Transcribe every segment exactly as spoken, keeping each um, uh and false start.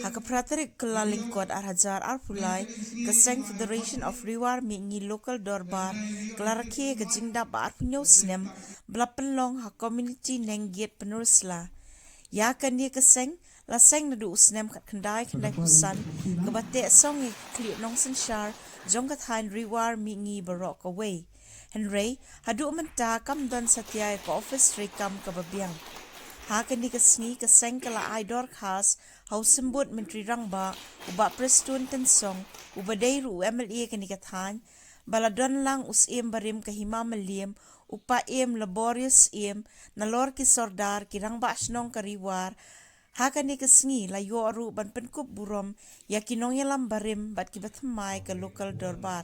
Ha ka phra tarik Kyllalyngkot ar hajar arphew lai, ka seng Federation of Ri War Mihngi Local Dorbar ka la rakhe ka jingdap ba arphew snem ba la pynlong ha Community Nenggiet Pynursla. Ïa kane ka seng la seng naduh u snem khatkhyndai khyndai phew san, kaba teh song ïa ki khlieh nongsynshar jong ka thaiñ Ri War Mihngi baroh kawei. Hynrei haduh mynta kam don satia ïa ka ophis treikam kaba biang. Ha kane ka sngi ka seng ka la ai dorkhas ha u Symbud Myntri Rangbah, u Bah Prestone Tynsong, uba dei ruh u M L A kane ka thaiñ, ba la don lang u Syiem barim ka Hima Mylliem, u Paiem Laborius Syiem, nalor ki sordar, ki rangbah shnong ka Ri War. Ha kane ka sngi la ïoh ruh ban pynkup burom ïa ki nongïalam barim bad kiba thymmai ka Local Dorbar.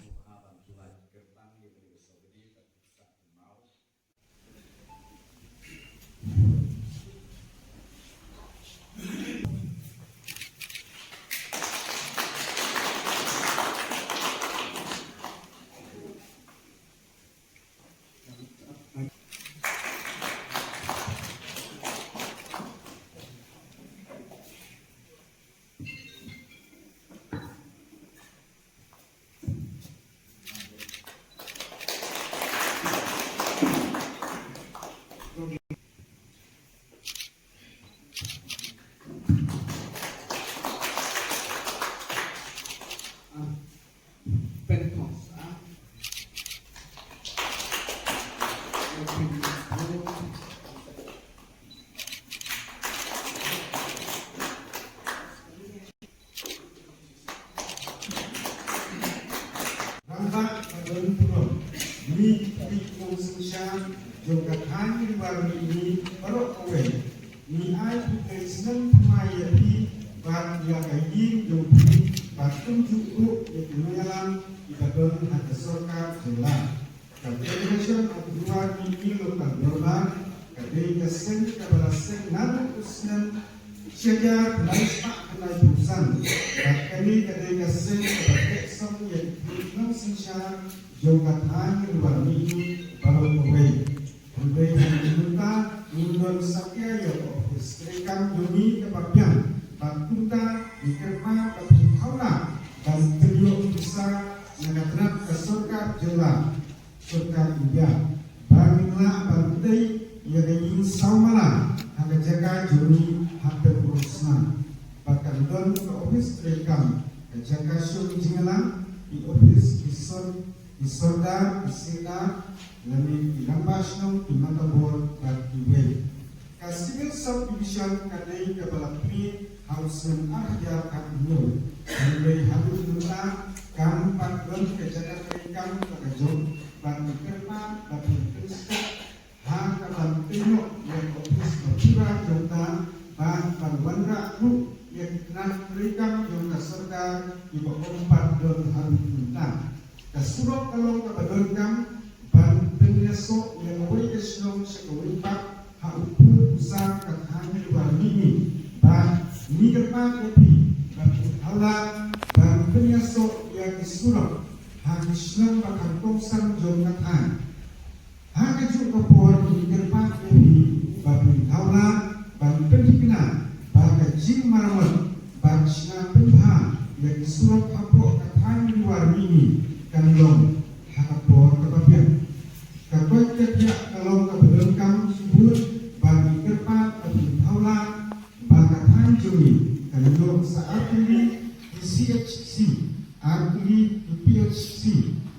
Rangbah ka don burom, ngi ki khlieh nongsynshar jong ka thaiñ Ri War Mihngi baroh kawei, ngi ai khublei snem thymmai ïa phi bad ïa ka ïing jong phi, bad kumjuh ruh ïa ki nongïalam kiba don ha ka sorkar jylla. Ka Federation of Ri War Mihngi Local Dorbar ka dei ka seng kaba la seng naduh u snem shi hajar khyndai spah khyndai phew san. Bad kane ka dei ka seng kaba teh song ïa ki khlieh nongsynshar jong ka thaiñ Ri War Mihngi baroh kawei. Hynrei ha kane mynta ngim don satia ïa ka ophis treikam jong ngi kaba biang. Bad kumta ngi kyrpad ba phin thaw lah ban pynïoh pisa na ka tnat ka sorkar jylla, sorkar India, ba ngin lah ban tei ïa ka ïing saw mala ha ka jaka jong ngi ha Pynrosnam. Bad kan don ka ophis treikam, ka jaka shong jingïalang, ki ophis, ki sor, ki sordar, ki serdar, lane ki rangbah shnong, ki matabor bad kiwei. Ka Civil Subdivision ka dei kaba la plie ha u snem ar hajar khathynñiew. Hynrei haduh mynta kam pat don ka jaka treikam kaba jong, bad ngi kyrpad ba phin pynstep ha kaban pynïoh ïa ka ophis ba pura jong ka, bad ban wanrah ruh ïa ki tnat treikam jong ka sorkar kiba ym pat don haduh mynta. Ka surok ka long kaba donkam ban pynïasoh ïa kawei ka shnong sha kawei pat ha u pud u sam ka thaiñ Ri War Mihngi. Bad ngi kyrpad ïa phi ba phin thaw lah ban pynïasoh ïa ki surok ha ki shnong ba kham kongsan jong ka thaiñ. Ha kajuh ka por ngi kyrpad ïa phi ba phin thaw lah ban pynthikna ba ka jingmaramot bad shna pynbha ïa ki surok hapoh ka thaiñ Ri War Mihngi kan long ha ka por kaba biang. Ka koit ka khiah ka long kaba donkam shibun bad ngi kyrpad ba phin thaw lah ba ka thaiñ jong ngi kan ïoh sa artylli ki C H C, artylli ki P H C,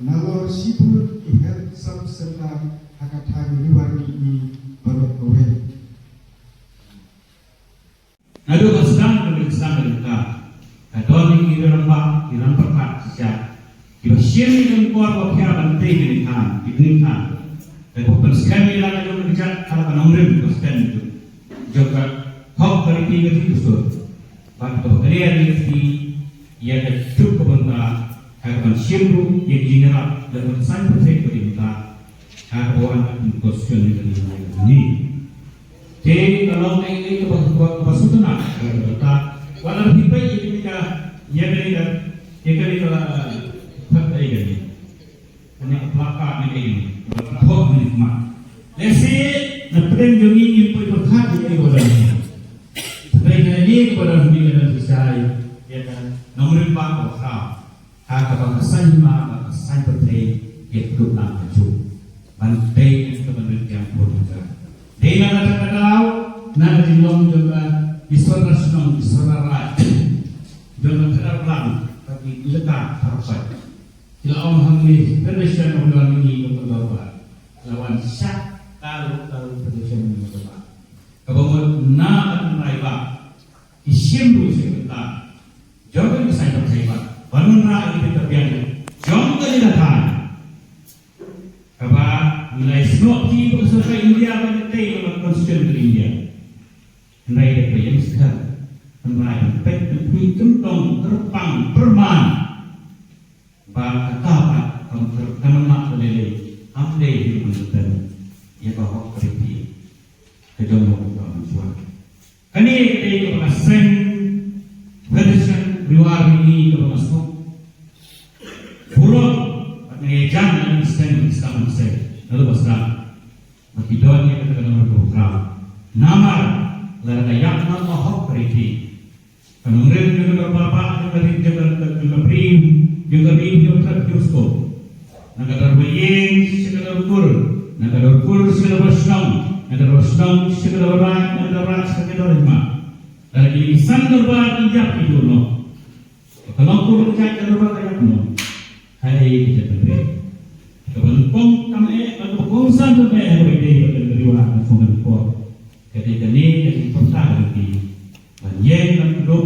nalor shibun ki health sub center ha ka thaiñ Ri War Mihngi baroh kawei. Naduh ba sdang ka sdang ka jong ka, ka don ki rangbah, ki rangbah ka shisha. Kiba shim ïa ka por ba phi ban tei kane ka, kane ka. Ka ba pynskhem ïa la ka jong ka jait, ka la ka nongrim ka skhem jong, jong ka hok ka riti ka riti ka sur. Bad ka ba kane ka riti ïa ka juk ka bynta, ka ban shim ruh ïa ka jingïarap, da ka san perfect ka bynta. Ha ka ba wan ka constitution ka ni. Te ka long ei ei kaba, kaba, kaba sutna, kaba ta. Wat la phi peit ïa kane ka, ïa kane ka, ïa kane ka, thak ei kane. Kane ka plaka ne ei kane. Kaba thok ne ma. Lehse na pdeng jong ngi ngim poi pyrkhat ïa kane kaba don. Pdeng kane kaba don ne ka don. Jai ïa ka nongrim ba ka khraw ha kaba ka saiñ hima bad ka saiñ pyrthei ïa ka duk lang ka juk ban tei ïa ka ban rit ïa ka bun ka. Dei na ka kata ka daw na ka jinglong jong ka ki sordar shnong, ki sordar raid, jong ka kata ka blang ka ki leka ka rakhoi. Ki la ong hangne Federation of Lower Mini Local Government la wan sha ka Local Federation of Mini Local Government. Kaba mut na ka tynrai ba ki shim ruh sha ka bynta jong ka saiñ pyrthei ba ban wanrah ïa ka bit ka biang jong ka jylla Thailand. Kaba ngi la ïasnoh ki ba ka sorkar India ba ka tei ba ka constitution ka India. Hynrei da ka ïeng skhem, hynrei da peit da pui kyntong kyrpang pyrman ba kata pat kam ter-, kam map lei lei, am dei hi ban ter-, ïa ka hok ka riti ka jong ka jong jong. Kane ka dei kaba ka seng Federation Riwar Mini kaba ka suk. Burom bad ngi jan ngi seng seng seng. Lalu basra. Ba ki don ïa kata ka namar ka khraw. Namar lada ka ïap na ka hok ka riti. Ka nongrim jong ka dorbar ba jong ka ri, jong ka, jong ka ri, jong ka ri, jong ka ri, jong ka skom. Na ka dorbar ïing sha ka dorbar kur, na ka dorbar kur sha ka dorbar shnong, na ka dorbar shnong sha ka dorbar raid, na ka dorbar raid sha ka dorbar hima. Lada ki san dorbar ki ïap ki dur noh. Ka long kum ka jait ka ruh ba ka ïap noh. Hai ka jait ka ri. Kaba nyngkong kam eh, kaba kongsan kam eh, haba ïadei bad ka riwar ka song ka por. Ka dei kane ka jingpyrta ka dei ban ïeng ban kdup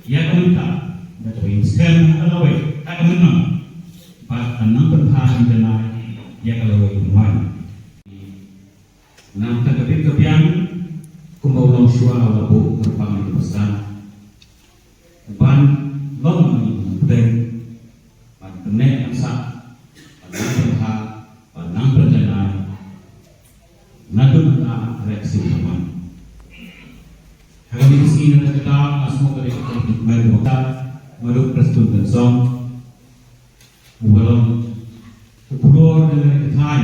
ïa ka mynta. Da kaba ïeng skhem ha ka lawei ha ka mynnong. Bad kan nang pynbha kan janai ïa ka lawei ka mynwan. Nangta ka bit ka biang kumba u longshuwa u la buh kyrpang ïa u Bah Sdang ban long u pdeng ban kynnoh ban sah ban nang pynbha ban nang pynjanai naduh mynta ha ka sim ka mon. Ha kane ka sngi na ka daw nga sngewbha ka dei ka kyrpang ban kyrpang Madu Prestone Tynsong uba long u briew jong ka thaiñ.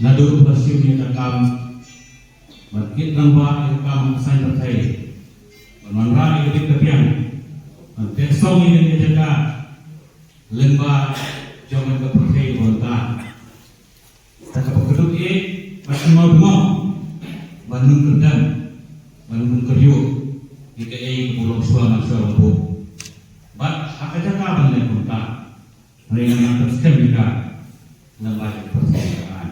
Naduh ba shim ïa ka kam ban kit rangbah ïa ka kam ha ka saiñ pyrthei, ban wanrah ïa ka bit ka biang, ban pynshong ïa ka jaka lyngba jong ka pyrthei ban ta. Ta ka ba kdup ïa ban ngau ngau ban nang kyrdem ban nang kyrïoh ïa kaei kaba u longshuwa u longshuwa u la buh. Bad ha ka jaka ban leh kumta. Hynrei ngan nang skhem ïa ka. Ngan ba ïa ka pyrthei ka ai.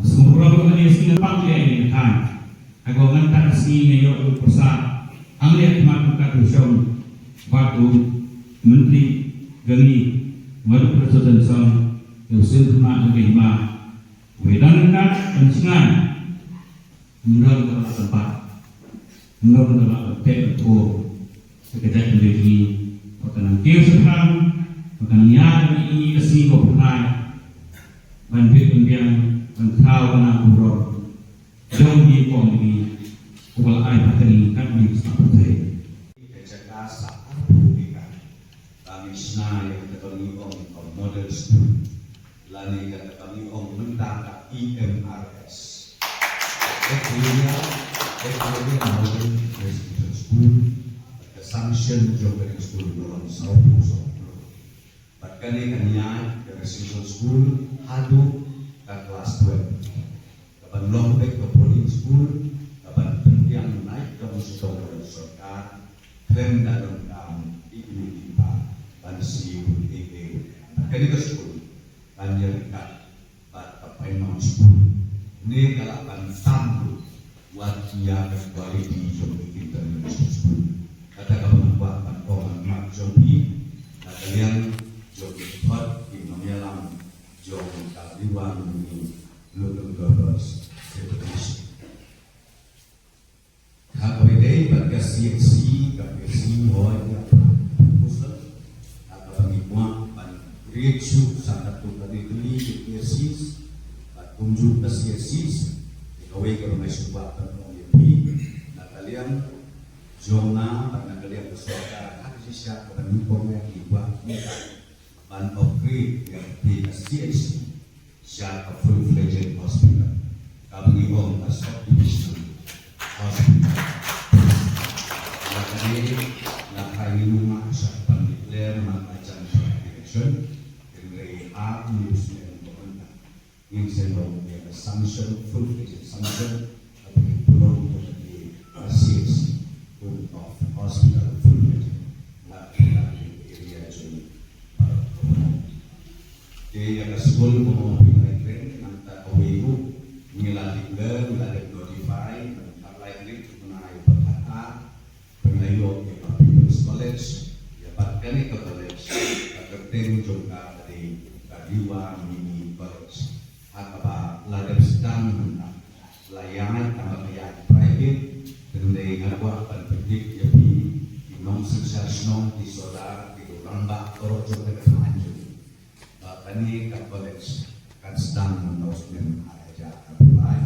Sngewbha ba kane ka sngi ngan pang ïa ka ai. Haba ngan ta ka sngi ngan ïoh ïa u pyrsa. Ang leh khmat ka tu shong. Ba tu menteri gani. Madu Prestone Tynsong. Ïa u sien khmat ngan ïa ma. Wei dang ka kan sngai. Ym don kaba lah ban bat. Ym don kaba lah ban phet ban phuh. Sa ka jait kyndoh jong ngi ba kan nang kiew shaphrang, ba kan nang ïaid bad ngi ha ka sngi ba phyrnai. Ban bit ban biang, ban khraw ban nang burom jong ngi, kong jong ngi, uba la ai bad kane kat ngi ka sap pyrthei. Ka jaka sa arphew acre. Ba ngi shna ïa kata ba ngi ong ka model school. Lane kata ba ngi ong mynta ka E M R S. Eklesia, Eklesia Model Residential School. Ka sanction jong ka school ka long sawphew sawphew. Bad kane kan ïaid ka residential school haduh ka class twelve. Kaban long beit ka boarding school, kaban pynbiang na ka bynta ka sorkar, khlem da donkam ïa kine ki paidbah ban siew ïa kane ka skul, ban ïa ryngkat bad ka primary school. Ne ka lah ban tam ruh wat ïa ka quality jong ka international school. Kata ka ban kwah ban ong ha khmat jong phi, na ka liang jong ki dkhot ki nongïalam jong ka Riwar Mini Local Government Federation. Ha kaba ïadei bad ka C H C, ka P S C hoi ka proposal, ha kaba ngi kwah ban create shuh sa katto katne tylli ki P S Cs, bad kumjuh ka C H Cs, ïa kawei kaba ngi sngewbha ban ong ïa phi, na ka liang jong nga bad na ka liang ka sorkar, ha ka jingshisha kaba nyngkong ngi kwah ban upgrade ïa ka C H C sha ka full-fledged hospital, kaba ngi ong ka sub-divisional hospital. Full-fledged sanction, a big blow to the R C H, Hospital full-fledged, la kita area jong para. Te ïa ka skul mo phi lai kren nangta kawei ruh ngi la declare, ngi la dep notify, nangta lai kren tu nai pynlait ïa ka People's College, ïa pat kane ka college, ka kyrteng jong ka ka dei ka Riwa Mini College. Ha kaba la dep sdang mynta, la ïaid tang ba ka ïaid private, hynrei nga kwah ban pyntip ïa phi, ki nongsynshar shnong, ki sordar, ki rangbah baroh jong ka thaiñ jong ngi. Ba kane ka college kan sdang mynta u snem ar hajar arphew lai,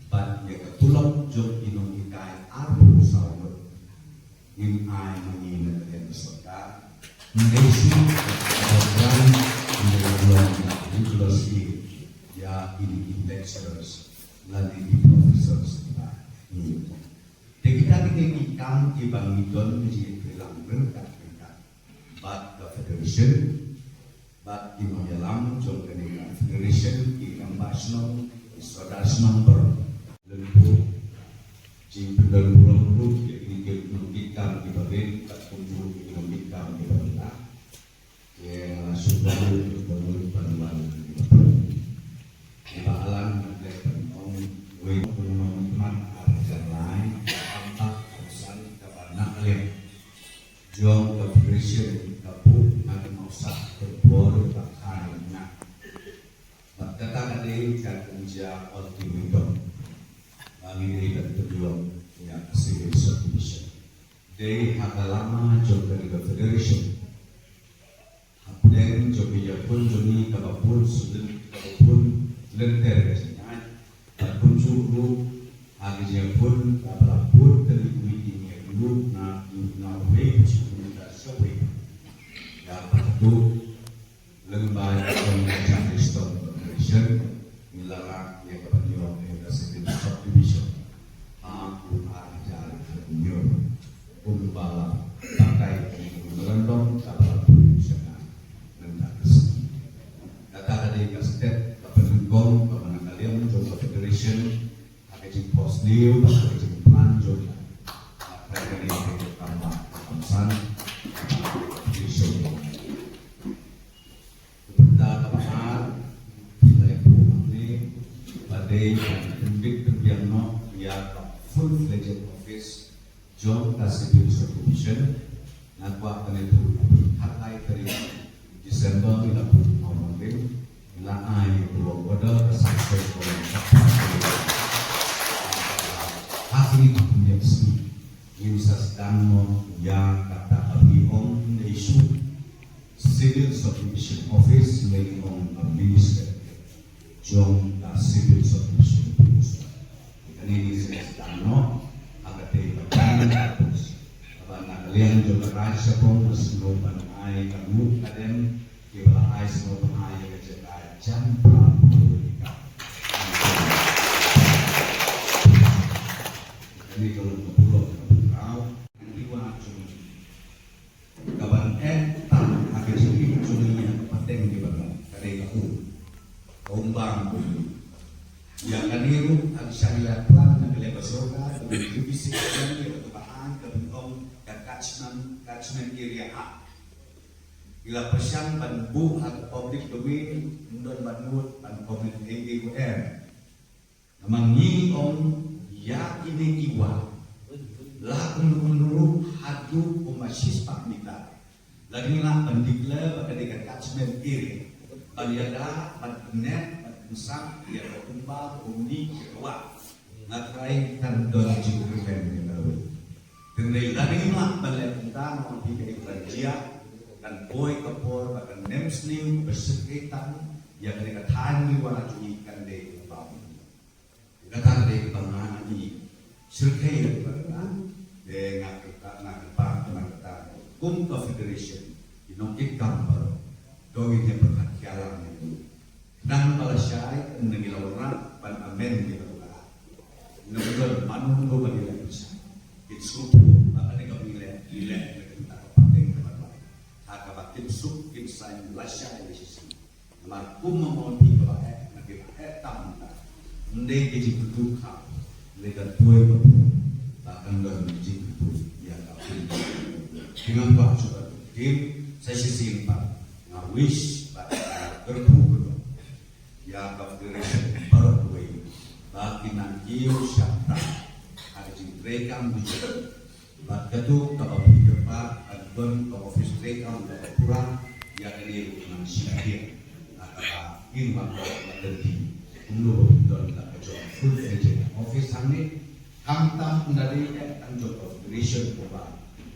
bad ïa ka tulop jong ki nonghikai arphew saw ngut ngin ai ma ngi na ka liang ka sorkar. Ngi dei shu ka program ngi dei long regular ïa kine ki lecturers lane ki professors kiba ngi. Te kita kine ki kam kiba ngi don ngi jingïatreilang ryngkat ryngkat bad ka federation, bad ki nongïalam jong kane ka federation, ki rangbah shnong, ki sordar shnong baroh. Lynti jingpynlong burom ruh ïa kine ki nongkitkam kiba rit bad kumjuh ïa ki nongkitkam kiba rit. Ïa nga la shu burom ruh ban wan kiba rit. Kiba alang ban leh ban ong wei kumno mat ar hajar lai, ampat amsan kaba na liang jong ka federation ka buh na ka mawsah ka bor ka khai na. Bad kata ka dei ka kynja ultimatum ba ngi dei ban pynlong ïa ka civil subdivision. Dei ha ka lama jong ka federation. Hapdeng jong ka ïakhun jong ngi kaba bun sudut kaba bun lynter ka jingïaid. Bad kumjuh ruh ha ka jingïakhun kaba la bun tylli ki ïakhun na na uwei ka jingïakhun ka shawei. Ïa kaba haduh lyngba jong ka Jam Restore Corporation ngi la rah ïa kaba ngi ong ïa ka civil subdivision ha u ar hajar hynñiew. Kumba la batai ka memorandum kaba la pynshai nangta ka sngi. Kata ka dei ka step ka pynlong kaba na ka liang jong ka federation ha ka jingphohsniew bad ha ka jingplan jong ka. Ka dei ka dei ka kamba ka kamsan ka federation. Bynta kaba ar, phi la ïathuh hangne ba dei ban pynbit pynbiang noh ïa ka full-fledged office jong ka Civil Subdivision. Nga kwah ban ïathuh ba ha ka khatlai tarik December ngi la buh ïa ka order, ngi la ai ïa ka work order, ka sanction ka ha kine ki pynïaid sngi. Ngin sa sdang noh ïa kata kaba ngi ong dei shu Civil Subdivision Office, lane ong ka Minister jong ka Civil Subdivision Office. Kane ngi sa sdang noh ha katei ka campus kaba na ka liang jong ka Raid Shillong, nga sngewbha ban ai ka ruh ka dem kiba la ai sngewbha ïa ka jaka jan phra phew acre. Kane ka long ka burom kaba khraw. Ngi wan jong ngi. Kaban eh tam ha ka jingim jong ngi ïa ka pateng kiba long ka dei ka um. Ka um bam. Ïa kane ruh ha ka shang ïa plan na ka liang ka sorkar ka B C K ïa ka ba hang ka ban ong ka catchment, catchment area act. Ngi la pyrshang ban buh ha ka public domain, ym don ban mut ban comment ei ei ruh em. Namar ngi ong ïa kine ki wah la kumno kumno ruh haduh kumba shispah mitar. Lada ngi lah ban declare ba ka dei ka catchment area ban ïada ban pynneh ban pynsah ïa ka kumba kumne ïa ka wah. Nga trai kan don jingkyrmen ïa ka wah. Hynrei lada ngi lah ban leh kumta, nga ong ïa phi ka dei ban jia, kan poi ka por ba kan nem sniew ba shyrkhei tang ïa kane ka thaiñ Riwa jong ngi kan dei kumba. Kata ka dei kaba nga ngi shyrkhei ïa kaba nga, te nga kyrpad, nga kyrpad, nga kyrpad kum ka federation, ki nongkitkam baroh, to ngin ïa pyrkhat khia lang ïa ki. Khnang ba lashai, ynda ngi la wanrah ban amend ïa ka ruh ka. Ynda don mano mano ba ngi la pyrshah, kin sngewthuh ba kane kaba ngi leh, ngi leh na ka bynta ka pateng kaba don. Ha kaba kin suk kin saiñ lashai lashisngi. Namar kum ma mon phi kaba eh, na ki ba eh tam mynta. Ym dei ka jingkyrduh kha, lada poi ka poi ba kan don ka jingkyrduh ïa ka phi. Ki ngan ba shu ka tim sa shisien pat nga wish ba ka kyrduh kyrduh ïa ka federation baroh kawei ba kin nang kiew shaphrang ha ka jingtrei kam ka jong Bad katto kaba phi kyrpad, kan don ka office trei kam kaba pura, ïa kane ruh ngan shim ïa kaba kin wan ka lynti. Kumno ba phi don la ka jong full fledged office hangne. Khamtam ynda dei ka jong ka federation kaba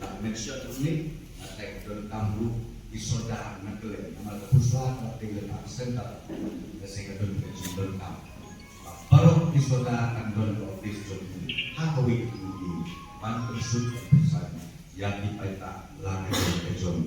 la mention hangne, la ka don kam ruh ki sordar na ka lei, namar ka puswa ka tei ka center, ka se ka don ka jingdon kam. Baroh ki sordar kan don ka office jong ki ha kawei ka kynti ban pynsut pynsai ïa ki paidbah la ka jong ka jong.